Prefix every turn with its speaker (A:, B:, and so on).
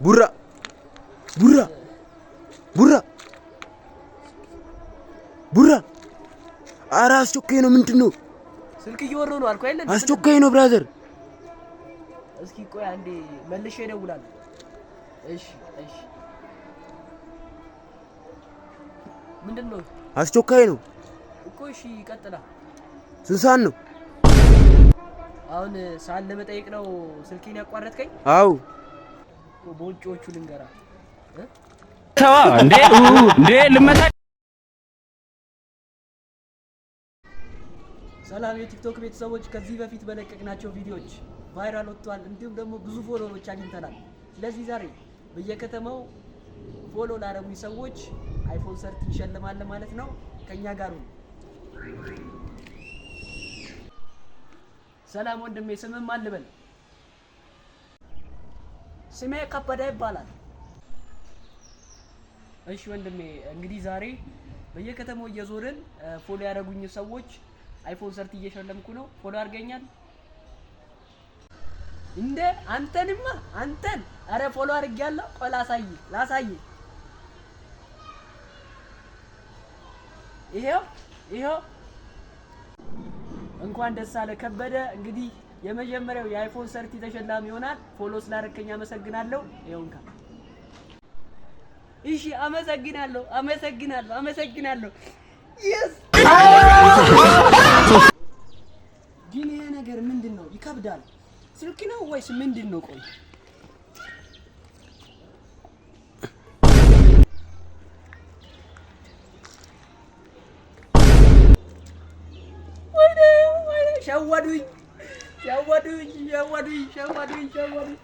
A: ቡራ ቡራ ቡራ ቡራ፣ ኧረ አስቸኳይ ነው። ምንድን ነው?
B: ስልክ እየወረው ነው አልኩህ አይደል?
A: አስቸኳይ ነው brother።
B: እስኪ ቆይ አንዴ መልሼ እደውላለሁ። እሺ እሺ። ምንድን ነው?
A: አስቸኳይ ነው
B: እኮ? እሺ ቀጥላ።
A: ስንት ሰዓት ነው?
B: አሁን ሰዓት ለመጠየቅ ነው ስልኬን ያቋረጥከኝ?
A: አዎ።
B: በውጭዎቹ ልንገራ።
C: ተዋ እንዴ እንዴ ልመታ።
B: ሰላም የቲክቶክ ቤተሰቦች፣ ከዚህ በፊት በለቀቅናቸው ቪዲዮዎች viral ወጥቷል። እንዲሁም ደግሞ ብዙ follower ኦች አግኝተናል። ስለዚህ ዛሬ በየከተማው follow ላደረጉኝ ሰዎች iPhone 13 እንሸልማለን ማለት ነው። ከኛ ጋር ሁኑ። ሰላም ወንድሜ፣ ስምህ ማን ልበል? ስሜ ከበደ ይባላል። እሺ ወንድሜ፣ እንግዲህ ዛሬ በየከተማው እየዞርን follow ያደረጉኝ ሰዎች iPhone 13 እየሸለምኩ ነው። Follow አድርገኛል እንደ አንተንማ አንተን፣ አረ follow አድርጌያለሁ። ቆይ ላሳይ ላሳይ። ይሄው ይሄው። እንኳን ደስ አለ ከበደ። እንግዲህ የመጀመሪያው የ iPhone 13 ተሸላሚ ይሆናል። Follow ስላደረከኝ አመሰግናለሁ። ይኸው እንካ። እሺ፣ አመሰግናለሁ፣ አመሰግናለሁ፣ አመሰግናለሁ። Yes፣ ግን ይሄ ነገር ምንድን ነው? ይከብዳል። ስልክ ነው ወይስ ምንድን ነው? ቆይ ወይኔ ወይኔ፣ ሸወዱኝ፣ ሸወዱኝ፣ ሸወዱኝ፣ ሸወዱኝ፣ ሸወዱኝ።